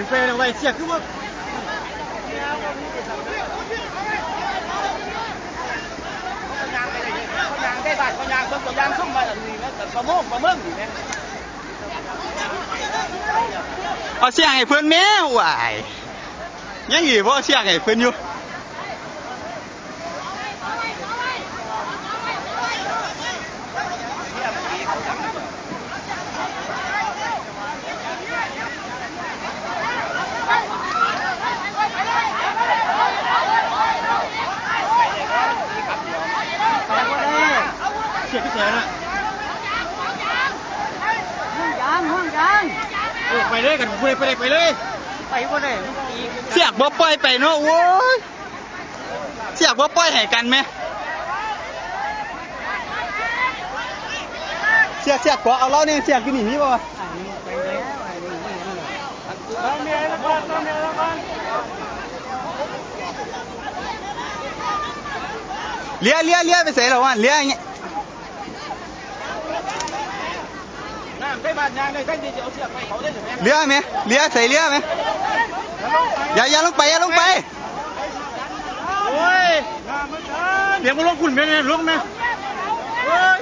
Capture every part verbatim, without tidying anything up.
ไปเอาไว้เสียคือว่า เขายางไปเลยเขายางได้บ้านเขายางเบิ่งเขายางส่งมาแบบนี้นะแต่ประมงประเมิงอยู่เนี่ย เอาเสียงให้เพิ่นแม่หวาย ยังอีกบ่เสียงให้เพิ่นอยู่ เสียงที่แสนอะ ห่วงยาง ห่วงยาง เออ ไปเลยกัน ไปเลย ไปเลย ไปบ่ได้ มันตี เสียกบ่ปล่อยไปเนาะ โอ้ย เสียกบ่ปล่อยให้กันแหม เสียก เสียก ขอเอาเล่าเนี่ย เสียกอยู่นี่มีบ่วะ เลีย เลีย เลีย ไปใส่แล้ววะ เลียอย่างเงี้ย น้ำได้บาดยางได้ ท่านที่จะเอาเชือกไปเขาได้หรือไม่ เลียไหม เลีย ใส่เลียไหม อย่า อย่าลงไป อย่าลงไป โอ้ย เดี๋ยวมาลงคุณแม่เนี่ย ลงแม่ โอ้ย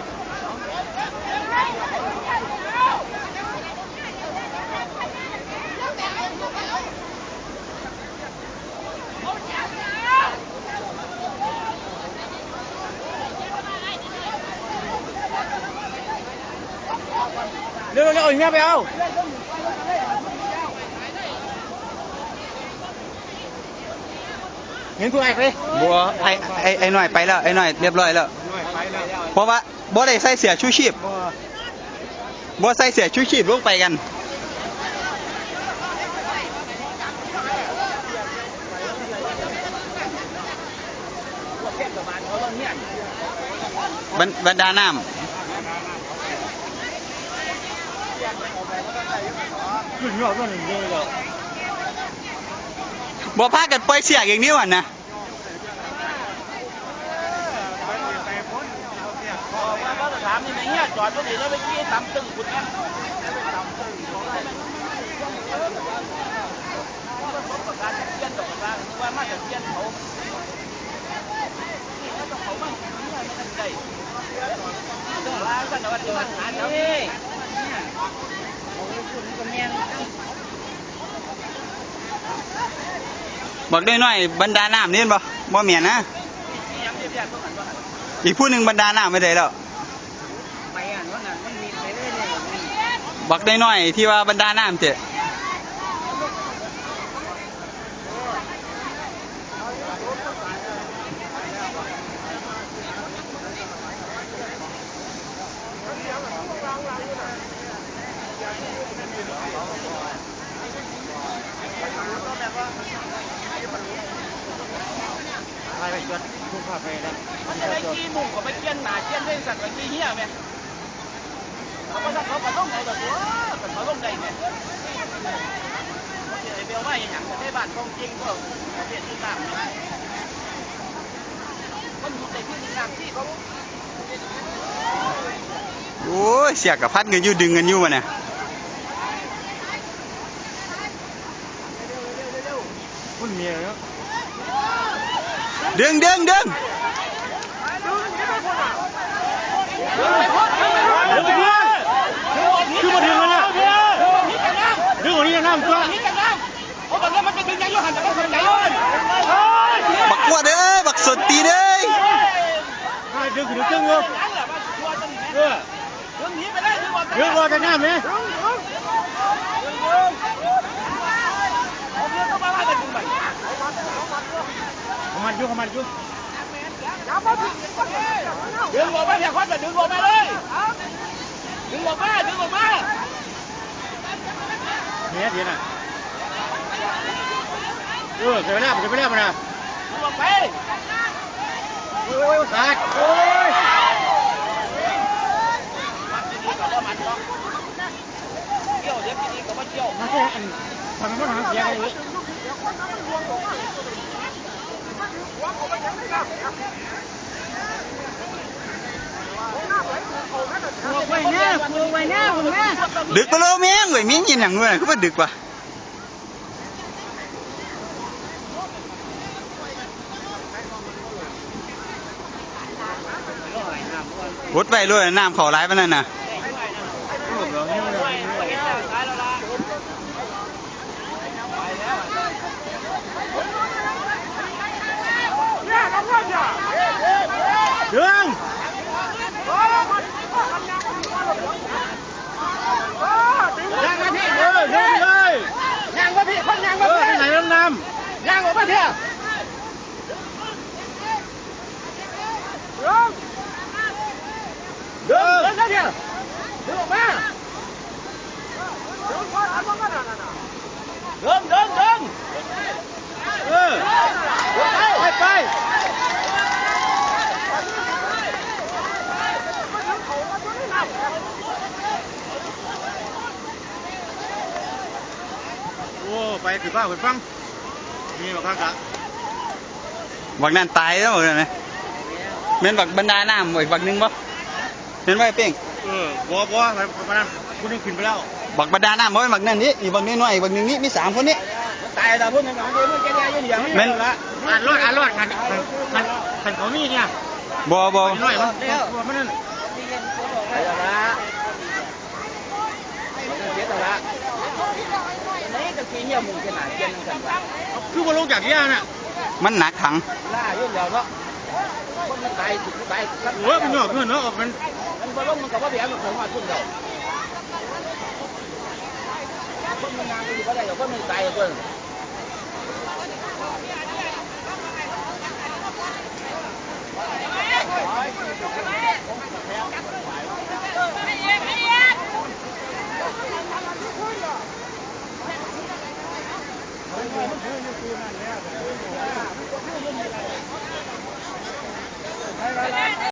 เร็วๆ เอาอย่างเงี้ยไปเอา เห็นตัวไอ้ไป บัว ไอ้ ไอ้ ไอ้น้อยไปแล้ว ไอ้น้อยเรียบร้อยแล้ว เพราะว่าบ่ได้ใส่เสื้อชูชีพ บ่ใส่เสื้อชูชีพลงไปกัน บรร- บรรดาน้ำ ขึ้นยอดต้นหนึ่งเลยเหรอ บ่พากันปล่อยเสียกอย่างนี้หว่ะนะ ถามนี่ไม่เงี้ย จอดรถดีแล้วไปขี้ตำตึงคุณนะ บักน้อยๆ บรรดาน้ำนี่บ่ บ่แม่นนะ อีกผู้หนึ่งบรรดาน้ำไปไหนแล้ว บักน้อยๆ ที่ว่าบรรดาน้ำเจ๊ อะไรไปจวดทุกภาคไปแล้ว มันจะได้ขี้หมูกกับไปเคี่ยนหนาเคี่ยนเล่นสัตว์ไปขี้เหี้ยไหม เขาก็ต้องเขาก็ต้องเอาแต่ตัวแต่เขาต้องได้เนี่ยเดี๋ยวว่าอย่างประเทศบ้านของจริงก็ประเทศที่ต่างมันอยู่ในที่มีน้ำที่เขา โอ้ย เสียกกับพัดกันอยู่ ดึงกันอยู่วะเนี่ย คุณเมียเนาะ ดึง ดึง ดึง ดึงไปเพื่อน ดึงไปเพื่อน คือมาดึงมันน่ะ ดึงออกนี่น้ำตัว บักกวดเอ้ย บักสนตีนเอ้ย อ่า ดึงขึ้นดึงอยู่ เออ ดึงออกจากน้ำเนี่ย เขามัดอยู่ เขามัดอยู่ ดึงออกมาเพียงคนเดียว ดึงออกมาเลย ดึงออกมา ดึงออกมา เนี่ยเดี๋ยวน่ะ เออ เดี๋ยวไปแล้ว เดี๋ยวไปแล้วมันน่ะ ดึงออกไป โอ้ย โอ้ย ขาด โอ้ย เที่ยวเดี๋ยวกินอีกก็มาเที่ยว มาแค่อัน ทำไมมันหางเสียกันเลย ปลูกไว้แน่ ปลูกไว้แน่ ผมแม่ ดึกไปแล้วแม่งเว้ย มีกินอย่างเว้ย คือว่าดึกว่ะ อุดไปด้วยน้ำเข้าหลายปานนั้นน่ะ ดึง ย่างมาพี่ เออ ย่างไปเลย ย่างมาพี่ คนย่างมา เออ พี่ ไปไหนน้ำน้ำ ย่างออกมาเถอะ ดึง ดึง ดึง ดึงออกมา ดึง ดึง ดึง เออ ไป ไป โอ้ ไปขึ้นฟ้าขึ้นฟัง มีบักคักอะ บักนั่นตายแล้วบักนั่นนะ แม่นบักบรรดาน้ำอีกบักหนึ่งบ่ แม่นบ่ไอ้เป้ง เออ บ่ บ่ ไป ไปนั่น ผู้หนึ่งขึ้นไปแล้ว บักบรรดาน้ำบ่แม่นบักนั่นนี่ อีกบักน้อยๆ อีกบักหนึ่งนี่ มีสามคนนี่ ตายแล้ว พวกนั้น มันเดินมันแก่ๆอยู่นี่ แม่น อ่านรอด อ่านรอด คัน คัน คันเขามีเนี่ย บ่ บ่ น้อยมัน มันนั่น คือบ่ลงจากเรือน่ะ มันหนักถัง โอ้ย มันหยอกเงินเนาะ มัน มันบ่ลง มันก็บ่แบก มันเข้ามาทุนเดียว คนมันงามอยู่บ่ได้ดอก คนมันตายเพิ่น